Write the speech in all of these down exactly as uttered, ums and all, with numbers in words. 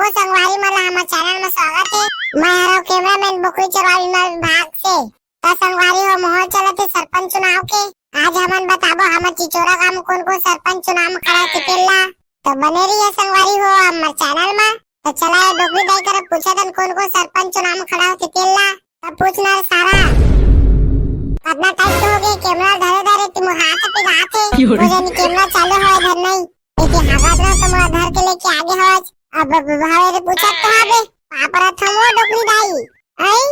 संगवारी मन ला हमर चैनल में स्वागत हे। मैं हरव कैमरामैन बोकरी चरवार विमल विभाग से। त संगवारी हो, माहौल चलत हे सरपंच चुनाव के। आज हमन बताबो हमर चिचोरा गांव में कोन कोन सरपंच चुनाव में खड़ा होथे तेला। त बने रहिए संगवारी हो हमर चैनल में। त चला ये डोकरी दाई करा पूछत हन कोन कोन सरपंच चुनाव में खड़ा होथे तेला। त पूछ ना रे सारा, कतना टाइम के हो गे कैमरा धरे धरे, तुम हाथ पिरात हे। वो जनी कैमरा चालू होय धर नहीं, एके हागत रहो तो मोला धर के लेके आगे हवच। अब भावे रे पूछत तो हवे, पाप रथम वो डोकरी दाई। आई,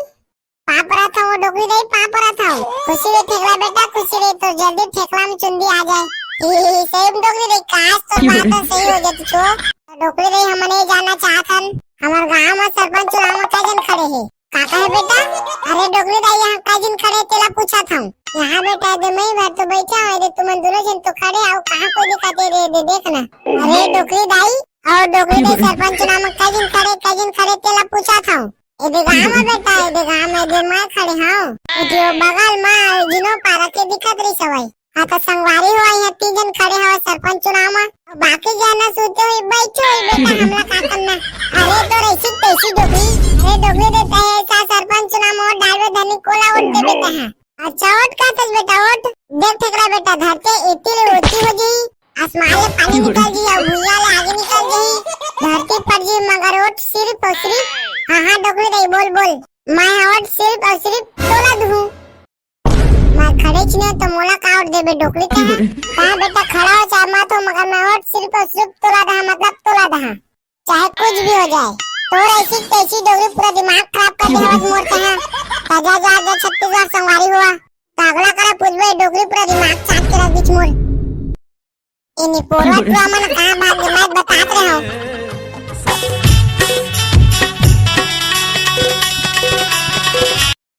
पाप रथम वो डोकरी दाई, पाप रथम। खुशी रे ठेकला बेटा, खुशी रे, तो जल्दी ठेकला में चुंदी आ जाए। ही, ही, ही, सही में डोकरी दाई, काश तो बात तो सही हो जाती छो। तो डोकरी दाई, हमन ये जानना चाहत हन, हमर गांव में सरपंच चुनाव में कै जन खड़े हे? का कहे बेटा? अरे डोकरी दाई, यहाँ कै जन खड़े तेला पूछत हूँ। यहाँ बेटा, दे मैं भर तो बैठा हूँ, दे तुमन दोनों जन तो खड़े आओ, कहाँ कोई दिखाते रे, दे देख ना। अरे डोकरी दाई, और डोकरी दाई, सरपंच चुनाव में कै जन खड़े, कै जन खड़े तेला पूछत हूँ। ए दे गाँव में बेटा, ए दे गाँव में दे मैं खड़े हूँ। ए दे बगल में जिनो पारा के दिखत रही सवाई। हाँ, तो संगवारी हो, यहाँ तीन जन खड़े हो सरपंच चुनाव में, बाकी जन सुते हुई बैठे हुई बेटा, हमला का करना। अरे तो ऐसी तैसी डोकरी, अरे डोकरी रे, तय ऐसा सरपंच चुनाव में वोट डालवे धनी कोला वोट देबे तहाँ। अच्छा वोट का तस बेटा वोट, देख ठेकरा बेटा, धरती एती ले ओती हो जी, आसमान ले पानी निकल जी, और भुइया ले आगे निकल जी, धरती पर जी, मगर वोट सिर्फ और सिर्फ, हाँ हाँ डोकरी दाई बोल बोल, मैं वोट सिर्फ और सिर्फ तोला दूँ। मैं खड़े छिने तो मोला का वोट देबे डोकरी कहा। कहा बेटा खड़ा हो चाहे मत हो, मगर मैं वोट सिर्फ और सिर्फ तोला दहा, मतलब तोला दहा। चाहे कुछ भी हो जाए। तोर ऐसी तैसी डोकरी पूरा दिमाग खराब कर दे हवस मोर कहा। जा, जा, जा, छत्तीसगढ़ संगवारी हुआ। तो अगला करा पूछबे डोकरी पूरा दिमाग चाट के रख दीच मोर। इनी पोरवा टुआ मन कहाँ भाग गे? मैं